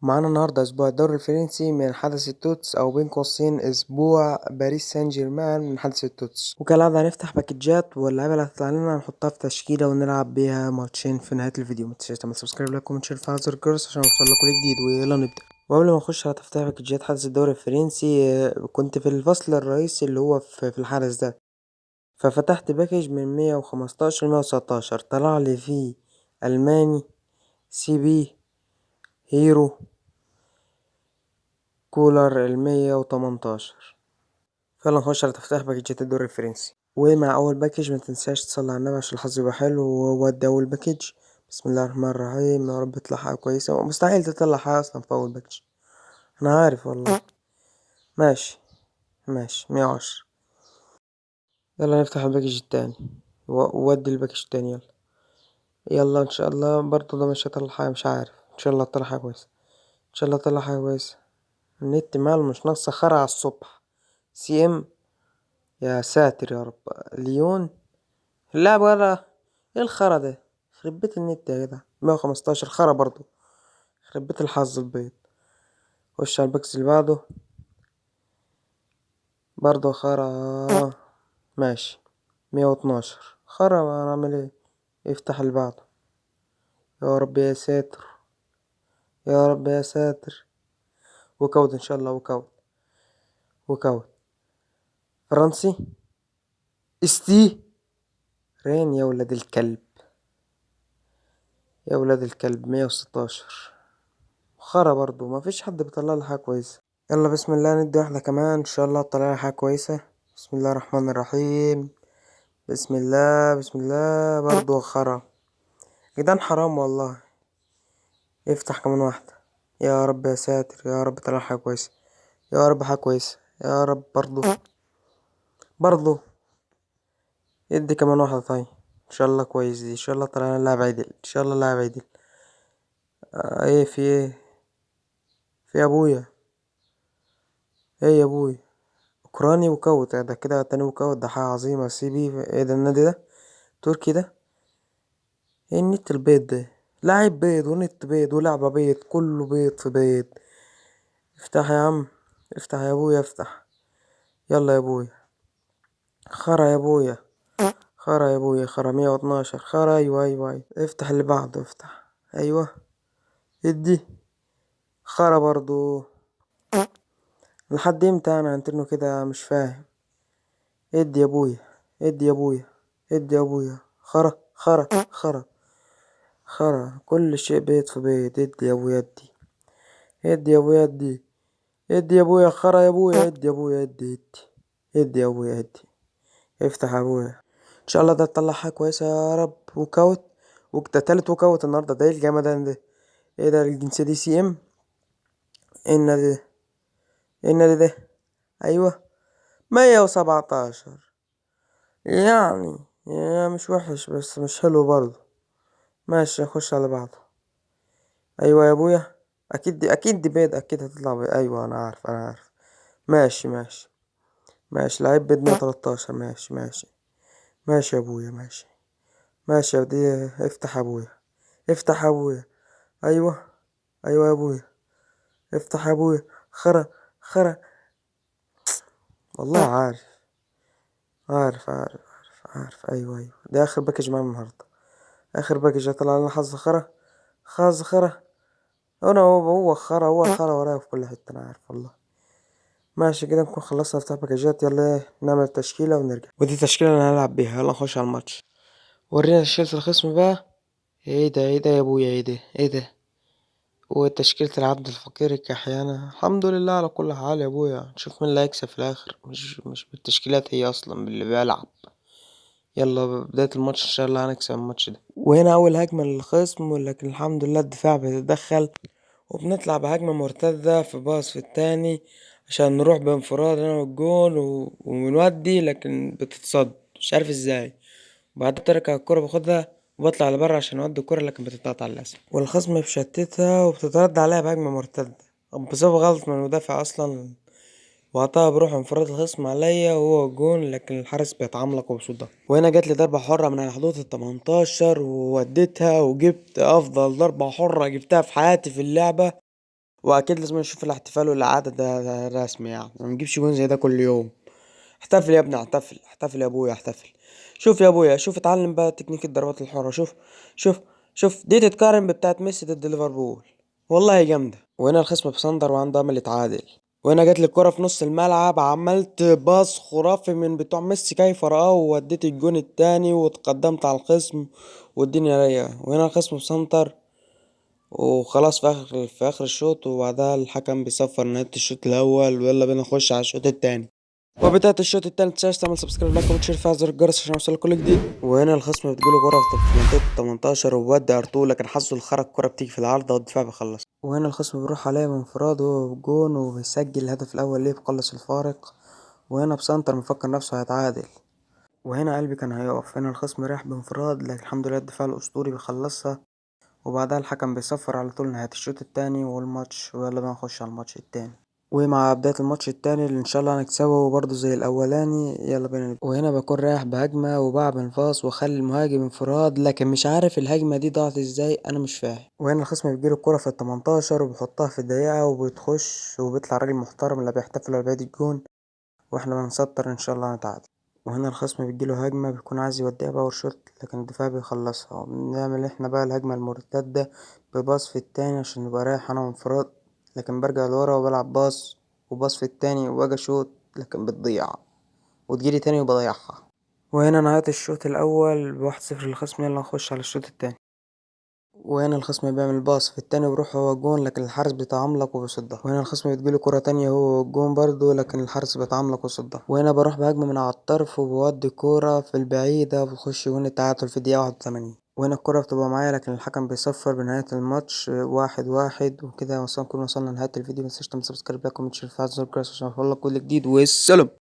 معانا النهاردة أسبوع الدوري الفرنسي من حدث ال TOTS، أو بين قوسين أسبوع باريس سان جيرمان من حدث ال TOTS. وكالعادة هنفتح باكجات، واللعيبة اللي هتطلع لنا هنحطها في تشكيلة ونلعب بيها ماتشين في نهاية الفيديو. متنساش تعمل subscribe، like، comment، share، فعل زر الجرس عشان يوصلك كل جديد. ويلا نبدأ. وقبل ما نخش على تفتيح باكجات حدث الدوري الفرنسي، كنت في الفصل الرئيسي اللي هو في الحدث ده، ففتحت package من 115 ل 119، طلع لي فيه ألماني، CB، hero، كولر 118. يلا نخش على تفتيح باكجات الدوري الفرنسي. ومع أول package ما تنساش تصلي على النبي عشان الحظ يبقى حلو. وودي أول package، بسم الله الرحمن الرحيم، يا رب تطلع حاجة كويسة. مستحيل تطلع حاجة أصلا في أول package، أنا عارف والله. ماشي ماشي، 110. يلا نفتح ال package التاني، وودي ال package التاني. يلا يلا، إن شاء الله برضه ده مش هيطلع حاجة، مش عارف. إن شاء الله تطلع حاجة كويسة، إن شاء الله تطلع حاجة كويسة. النت ماله مش ناقصة خرا على الصبح. CM، يا ساتر يا رب. ليون، لا ولا ايه الخرا ده، يخرب بيت النت يا جدع. 115 خرا برضه، يخرب بيت الحظ البيض. خش على ال box اللي بعده، برضه خرا. ماشي، 112 خرا، ما هنعمل ايه. افتح اللي بعده، يا رب يا ساتر، يا رب يا ساتر. walkout ان شاء الله، walkout، walkout. فرنسي، استي رين، يا ولاد الكلب، يا ولاد الكلب. 116 خرا برضو، ما فيش حد بيطلع لي حاجة كويسة. يلا بسم الله ندي واحدة كمان، ان شاء الله تطلع لي حاجة كويسة. بسم الله الرحمن الرحيم، بسم الله بسم الله. برضو خرا جدعان، حرام والله. افتح كمان واحدة، يا رب يا ساتر، يا رب طلع حاجة كويسة، يا رب حاجة كويسة، يا رب. برضو برضو ادي كمان واحدة. طيب ان شاء الله كويس دي، ان شاء الله طلعنا لاعب عدل، ان شاء الله لاعب عدل. ايه في ايه في يا ابويا، ايه يا ابويا؟ اوكراني walkout، ده كده تاني walkout، ده حاجة عظيمة. CB، ايه ده النادي ده تركي ده؟ ايه النت البيض ده؟ لاعب بيض ونت بيض ولعبة بيض، كله بيض في بيض. افتح يا عم، افتح يا ابويا، افتح. يلا يا ابويا، خرا يا ابويا، خرا يا ابويا، خرا. 112 خرا. ايوه ايوه ايوه، افتح اللي بعده، افتح. ايوه ادي خرا برضو. لحد امتى انا هنتنه كده؟ مش فاهم. ادي يا ابويا، ادي يا ابويا، ادي يا ابويا. خرا خرا خرا خرا، كل شيء بيض في بيض. ادي يا ابويا، ادي، ادي يا ابويا، ادي، ادي يا ابويا، خرا يا ابويا، ادي يا ابويا، ادي، ادي، ادي يا ابويا، ادي. افتح يا ابويا، ان شاء الله ده تطلع حاجه كويسه يا رب. walkout، وده تالت walkout النهارده، ده ايه الجمدان ده؟ ايه ده الجنسيه دي؟ CM، ايه النادي ده؟ ايه النادي ده؟ ايوه 117، يعني مش وحش بس مش حلو برضه. ماشي نخش على بعضه. ايوه يا ابويا، اكيد دي، اكيد دي بيض، اكيد هتطلع بيض. ايوه انا عارف، انا عارف. ماشي ماشي ماشي، لعيب بيض 113. ماشي ماشي ماشي يا ابويا، ماشي ماشي يا دي. افتح يا ابويا، افتح يا ابويا. ايوه ايوه يا ابويا، افتح يا ابويا. خرا خرا، والله عارف عارف عارف عارف عارف. ايوه ايوه، ده اخر package معانا النهارده، اخر package هيطلع لنا حظ خرا، حظ خرا. انا هو خرا، هو خرا ورايا في كل حته، انا عارف والله. ماشي كده نكون خلصنا افتح باكجات. يلا ايه نعمل تشكيله ونرجع. ودي التشكيله اللي هنلعب بيها. يلا نخش على الماتش. ورينا تشكيله الخصم بقى. ايه ده، ايه ده يا ابويا، ايه ده، ايه ده؟ وتشكيلة العبد الفقير الكحيانة. الحمد لله على كل حال يا ابويا. نشوف مين اللي هيكسب في الاخر، مش بالتشكيلات هي اصلا باللي بيلعب. يلا بداية الماتش ان شاء الله هنكسب الماتش ده. وهنا اول هجمة للخصم، ولكن الحمد لله الدفاع بيتدخل وبنطلع بهجمة مرتدة في باص في التاني عشان نروح بانفراد انا والجون ونودي، لكن بتتصد مش عارف ازاي. بعد تركع الكرة باخدها وبطلع لبره عشان اودي الكرة، لكن بتتقطع للاسف، والخصم بيشتتها وبتترد عليها بهجمة مرتدة بسبب غلط من المدافع اصلا، وقتها بروح انفراد الخصم عليا وهو الجون، لكن الحارس بيتعملق وبيصدها. وهنا جات لي ضربة حرة من على حدود 18 ووديتها وجبت افضل ضربة حرة جبتها في حياتي في اللعبة. واكيد لازم نشوف الاحتفال والعادة ده رسمي يعني، ما نجيبش جون زي ده كل يوم. احتفل يا ابني، احتفل، احتفل يا ابويا، احتفل. شوف يا ابويا، شوف، اتعلم بقى تكنيك الضربات الحرة. شوف شوف شوف، دي تتقارن بتاعت ميسي ضد ليفربول، والله جامدة. وهنا الخصم بسندر وعنده امل يتعادل. وهنا جات لي الكرة في نص الملعب، عملت باص خرافي من بتوع ميسي كيف رآه، ووديت الجون التاني وتقدمت على الخصم والدنيا رايقة. وهنا الخصم بسنتر وخلاص في اخر الشوط، وبعدها الحكم بيصفر نهاية الشوط الاول، ويلا بينا نخش على الشوط التاني. وبداية الشوط التاني متنساش تعمل subscribe like و share فعل زر الجرس عشان يوصلك كل جديد. وهنا الخصم بتجيله كرة في منطقة 18 وبودي ار2، لكن حظه الخرا الكرة بتيجي في العارضة والدفاع بيخلص. وهنا الخصم بيروح عليه بانفراد وهو بالجون وبيسجل الهدف الأول ليه، بيقلص الفارق. وهنا بسنتر مفكر نفسه هيتعادل، وهنا قلبي كان هيقف. هنا الخصم رايح بانفراد، لكن الحمد لله الدفاع الأسطوري بيخلصها، وبعدها الحكم بيصفر على طول نهاية الشوط التاني والماتش. ويلا بقى نخش على الماتش التاني. ومع بداية الماتش التاني اللي إن شاء الله هنكسبه برضه زي الأولاني، يلا بينا نبدأ. وهنا بكون رايح بهجمة وبعمل باص وأخلي المهاجم انفراد، لكن مش عارف الهجمة دي ضاعت إزاي، أنا مش فاهم. وهنا الخصم بيجيله الكرة في التمنتاشر وبيحطها في الدقيقة وبتخش، وبيطلع راجل محترم لا بيحتفل ولا بيعيد الجون، وإحنا بنسطر إن شاء الله هنتعادل. وهنا الخصم بيجيله هجمة بيكون عايز يوديها power shot، لكن الدفاع بيخلصها. بنعمل احنا بقى الهجمة المرتدة بباص في التاني عشان نبقى رايح انا وانفراد، لكن برجع لورا وبلعب باص وباص في التاني واجي اشوط، لكن بتضيع وتجيلي تاني وبضيعها. وهنا نهاية الشوط الأول ب1-0 للخصم. يلا نخش على الشوط التاني. وهنا الخصم بيعمل باص في التاني وبيروح هو الجون، لكن الحارس بيتعملق وبيصدها. وهنا الخصم بتجيله كرة تانية هو والجون برضه، لكن الحارس بيتعملق ويصدها. وهنا بروح بهجمة من على الطرف وبودي كورة في البعيدة وبخش جون التعادل في الدقيقة 81. وهنا الكرة بتبقى معايا، لكن الحكم بيصفر بنهاية الماتش 1-1. وكده نكون وصلنا لنهاية الفيديو. متنساش تعمل subscribe like comment share فعل زر الجرس عشان يوصلك كل جديد، والسلام.